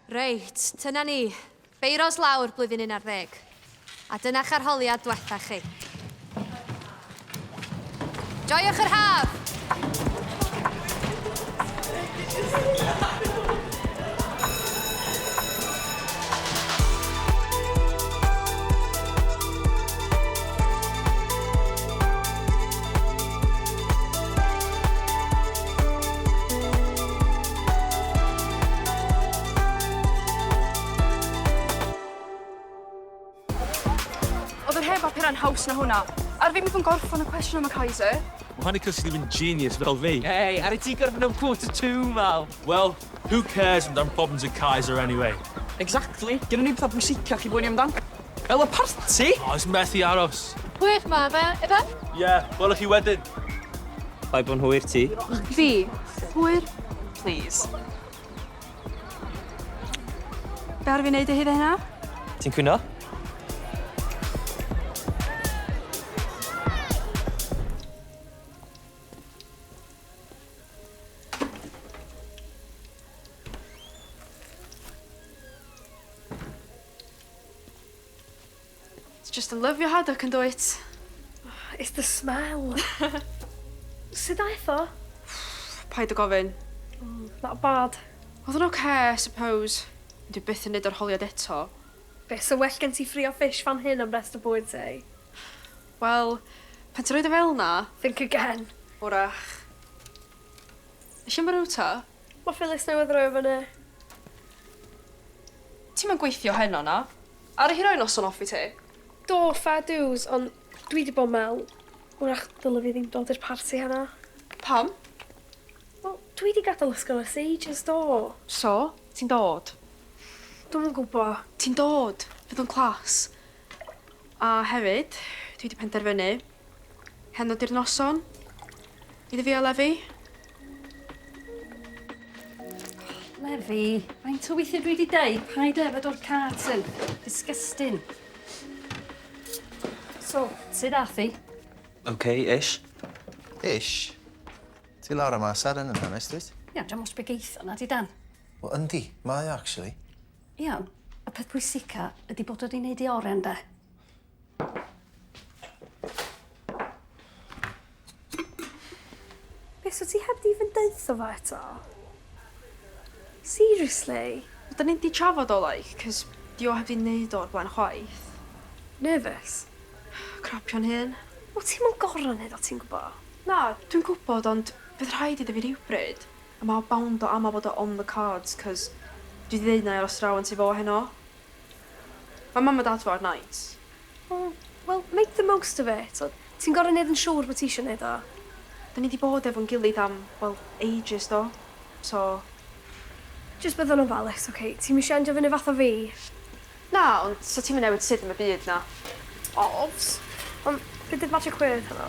Reit, tyna ni. Beiros lawr blwyddyn 11. A dyna'ch arholiad dwetha chi. Joiwch yr haf! Oedd yr hen bapurau'n haws na hwnna. Ar fi mynd gorffan y cwestiwn am y Kaiser. Well, honey, cos ti ddim yn genius fel fi. Hey, ar i ti gorffen am quarter to, Mal? Well, who cares amdan problems y Kaiser anyway? Exactly. Gynnon ni pethau pwysicach i boeni amdan. Fel y parti! O, oh, methu aros. Hwyr ma fe, ife? Ie, yeah, welwch chi wedyn. Paid bod yn hwyr ti. Fi? Hwyr? Please. Be ar fi wneud o hyd hynna? Ti'n cwyno? It's just yn lyfio haddock yn dwyt? It's the smell. Sut aeth o? Paid o gofyn. Not bad. Oedd o'n okay, I suppose. Dwi byth yn neud arholiad eto. Be, so well gen ti ffrio fish fan hyn am rest o bwyd ti? Wel, pan ti'n rhoid o fel 'na... Think again. Wrach. Nes i am y ta? Mae Phyllis newydd roi o fyny. Ti'm yn gweithio heno na? Ar hi roi noson off i ti? Do, fair dues, ond dwi 'di bod me'wl, wrach dyle fi ddim dod i'r parti heno. Pam? Wel, dwi 'di gadael ysgol ers ages, do. So? Ti'n dod? Dwi'm yn gwbo. Ti'n dod. Fydd o'n class. A hefyd, dwi 'di penderfynu, heno 'di'r noson. Iddo fi a Lefi. Lefi, faint o weithiau dwi wedi deud, paid yfed o'r carton. Disgusting. So, sut ath hi? Okay, ish. Ish? Ti lawr am amser yn yna, nes dwyt? Ia, diolch ots be geith o na di Dan. Wel, yndi, mae o, actually. Iawn, y peth pwysica ydi bod o 'di neud 'i ore ynde? Be, so ti heb 'di even deutho fo eto? Seriously? Da ni 'di trafod o like, cos 'di o heb 'di neud o o'r blaen chwaith. Nervous? Crapio'n hun. Wel, ti'm yn gor'o' neud o, ti'n gwbo. Na, dwi'n gwbod, ond fydd rhaid iddo fi rywbryd. A ma' o bound o ama bod o on the cards, cos dwi 'di ddeud 'na i aros draw yn tŷ fo heno. Ma' mam a dad fo ar nights. O, wel, make the most of it. O, ti'n gor'o' neud yn siŵr bo' ti isio neud o. Da ni 'di bod efo'n gilydd am, wel, ages do. So... Jyst byddwn ofalus, oce? Ti'm isio endio fyny fatha fi. Na, ond sa ti'm yn newid sut am y byd na. Obvs. Ond be' 'di'r magic word heno?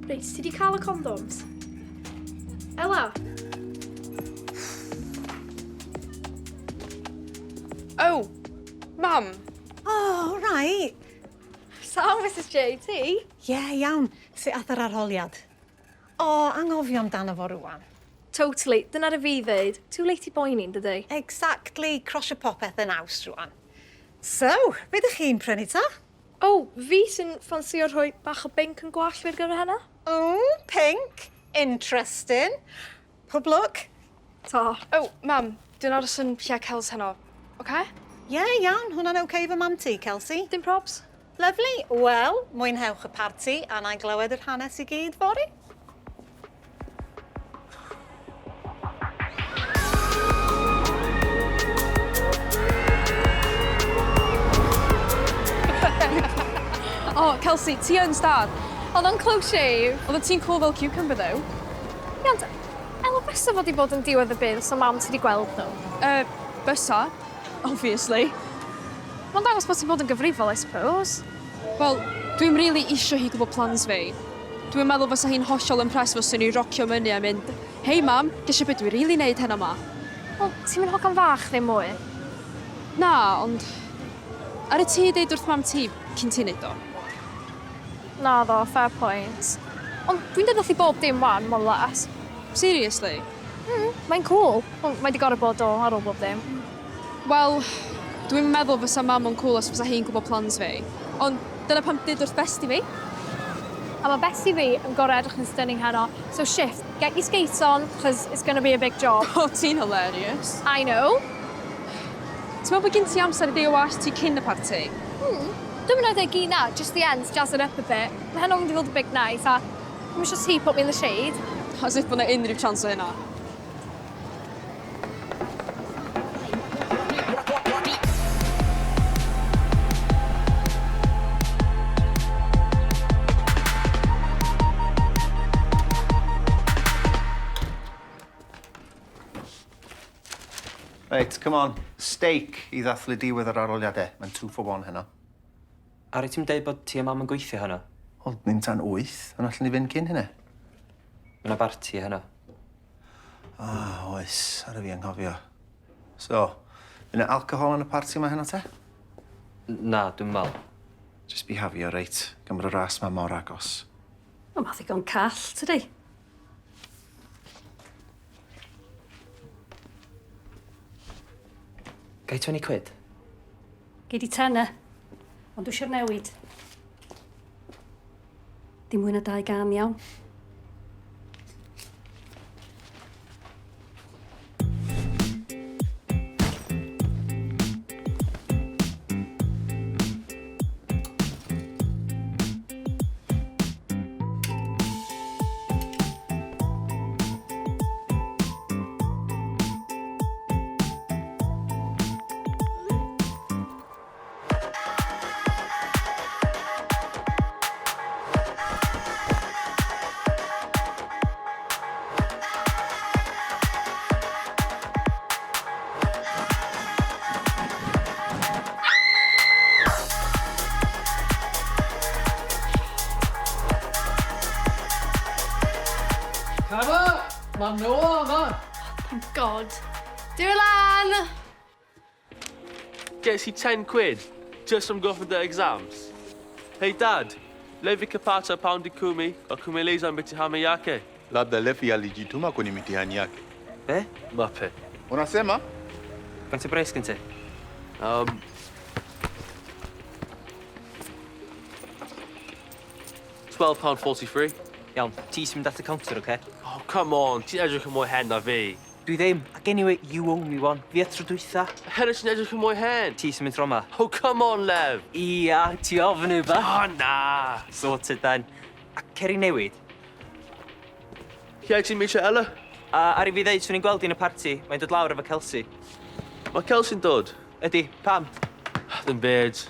Reit, ti 'di ca'l y condoms? Ela? Oh, mam. Oh, right. So, Mrs J, ti? Ie, yeah, iawn. Sut ath yr arholiad? O, oh, anghofio amdano fo rwan. Totally. Dyna'r fi ddeud. Too late i boeni, dydy? Exactly. Crosio popeth yn Awst rwan. So, be ydych chi'n prynu ta? Oh, fi sy'n ffansio rhoi bach o binc yn gwallt fi ar gyfer heno. Oh, pink. Interesting. Pob lwc. Ta. Oh, mam, dwi'n aros yn lle Kels heno, oce? Ie, yeah, iawn. Hwnna'n oce okay fy mam ti, Kelsey. Dim probs. Lovely. Wel, mwynhewch y parti a na i glywed yr hanes i gyd fory. O, Kelsey, ti yn star. Oedd o'n close shave. Oedd ti'n cool fel cucumber, though. Iawn, te. Ela, bysa fo 'di bod yn diwedd y byd os o mam ti 'di gweld nhw? Bysa, obviously. Mae'n dangos bod ti'n bod yn gyfrifol, I suppose. Wel, dwi'm rili isio hi gwybod plans fi. Dwi'n meddwl fysa hi'n hollol impressed fyswn i rocio fyny a mynd, Hei mam, gesio be dwi rili neud heno 'ma. Wel, ti'm yn hogan fach ddim mwy. Na, ond... Ar y ti deud wrth mam ti cyn ti neud o? Naddo, fair point. Ond dwi'n deud wrth i bob dim wan, more or less. Seriously? Mae'n cool. Wel, mae 'di gor'o' bod o ar ôl bob dim. Wel, dwi'n meddwl fysa mam yn cool os fysa hi'n gwybod plans fi. Ond dyna pam dyd wrth bestie fi. A mae bestie fi yn gor'o' edrych yn stunning heno. So shift, get your skates on, cos it's gonna be a big job. O, ti'n hilarious. I know. Ti'n meddwl bod gen ti amser i deio wallt ti cyn y parti? Dwi'm yn rhaid ei na, just the ends, jazz it up a bit. Mae heno'n mynd i fod y big night, a I'm eisiau ti put me in the shade. As if bod 'na unrhyw chance o hynna. Reit, come on. Steak i ddathlu diwedd yr arholiadau. Mae'n 2 for 1 heno. Ari ti'n deud bod ti a mam yn gweithio heno? Ond ni'n tan 8, ond allwn ni fynd cyn hynny. Mae 'na barti heno. Ah, oes, ar y fi anghofio. So, yna alcohol yn y parti yma heno te? Na, dwi'n meddwl. Just behafio, reit, gan bod y ras ma mor agos. O, mae ddigon call, tydi? Gai 20 quid? Gei di tenner, ond dwi eisiau'r newid. Dim mwy na 2 gam iawn. Cara, mae Noah yma. Thank God. Dyw lan! Gets i 10 quid just am gorffen dy exams. Hey dad, Levi kapata paundi 10 kwa kumaliza mitihani yake. Labda Lefi alijituma kwenye mitihani yake. Be? Muppet. Unasema? Faint o bres gen ti? £12.43. Iawn, ti sy'n mynd at y counter, oce? Oh, come on, ti'n edrych yn mwy hen na fi. Dwi ddim. Ac anyway, you owe me one. Fi at tro dwytha. Hefyd ti'n edrych yn mwy hen. Ti sy'n mynd tro 'ma. Oh, come on, Lev. Ia, ti ofn yw ba? Oh, na. Sorted then. A cer i newid. Lle ti'n misio Ella? A ar i fi ddeud, swn i'n gweld hi'n y parti, mae'n dod lawr efo Kelsey. Mae Kelsey'n dod. Ydy, pam? Ddim byd.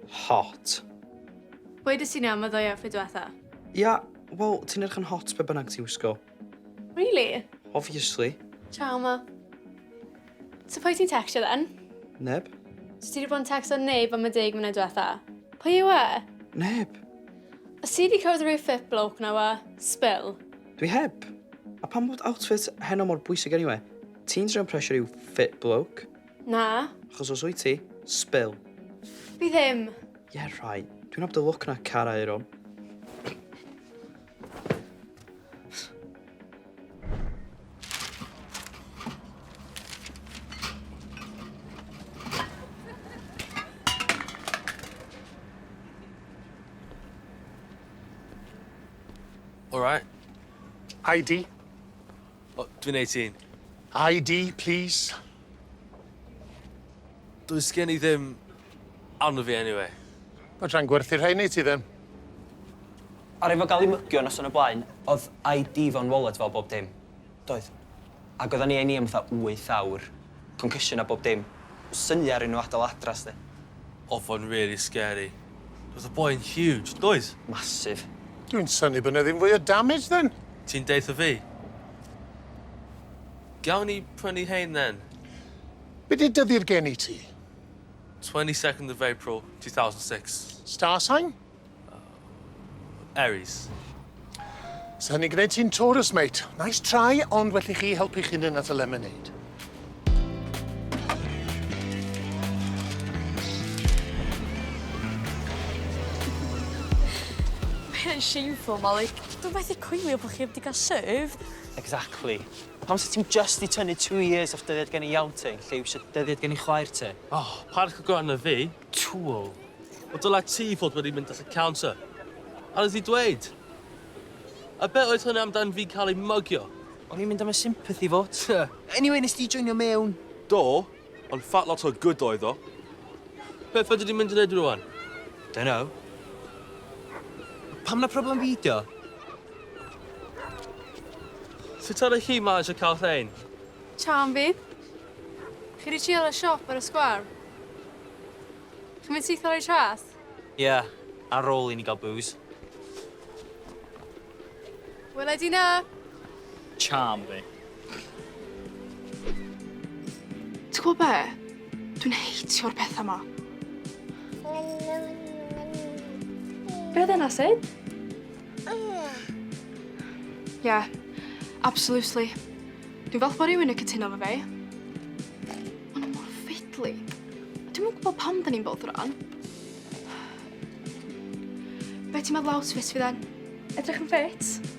Hot. Wedes ti na am y ddwy outfit diwetha? Ia, wel, ti'n edrych yn hot be bynnag ti'n wisgo. Really? Obviously. Ciao, ma. So pwy ti'n textio then? Neb. So ti wedi bod yn texto neb am y 10 munud diwetha? Pwy yw e? Neb. Os ti wedi cwrdd rhyw fit bloke na wa, spill. Dwi heb. A pam bod outfit heno mor bwysig anyway? Ti'n trio impressio rhyw fit bloke? Na, Achos os wyt ti, spill. fi ddim. Yeah, right. Dwi'n nabod y look na Cara Aeron. All right. ID. Oh, dwi'n 18. ID, please. Does gen i ddim arno fi anyway. Mae tra'n gwerthu rhain i ti ddim. Ar efo gael ei mygio noson o blaen, oedd ID fo'n wallet fel bob dim. Doedd. Ac oedden ni am fatha 8 awr. Concussion a bob dim. Syniad ar nhw adael adra, sti. Oedd o'n really scary. Oedd y boi'n huge, doedd? Massive. Dwi'n synnu bod 'na ddim fwy o damage then. Ti'n deutha fi? Gawn ni prynu hein then? Be di dyddiad geni ti? 22nd of April, 2006. Star sign? Aries. Sa hynny'n gwneud ti'n Taurus, mate. Nice try, ond well i chi helpu'ch hunan at y lemonade. Hynna'n shameful, ma, like, dwi'n methu coelio bod chi heb di cael served. Exactly. Pam sa ti'n just i tynnu 2 years off dyddiad gen i iawn ti, lle yw dyddiad gen i chwaer ti? Oh, paid cael go arno fi. Tool. O dylai ti fod wedi mynd at y counter. A oedd i dweud. A beth oedd hynny amdan fi cael ei mygio? O'n i'n mynd am y sympathy vote. Anyway, nes di joinio mewn. Do, ond fat lot o good oedd o. Beth fyddi di'n mynd i wneud rwan? Don't know. Pam na problem fideo? Sut ar chi ma eisiau cael rhain? Charm fi. Chi wedi chill y siop ar y sgwar? Chi'n mynd syth ar ei traeth? Ie, yeah, ar ôl i ni gael booze. Wela di na. Charm fi. Ti'n gwybod be? Dwi'n heitio'r pethau ma. Be oedd yna, Sid? Yeah, absolutely. Dwi'n falch bod rhywun yn cytuno efo fi. Maen nhw mor fiddly. A dwi'm yn gwybod pam da ni'n bod rhan. Be ti'n meddwl outfit fi then? Edrych yn ffit.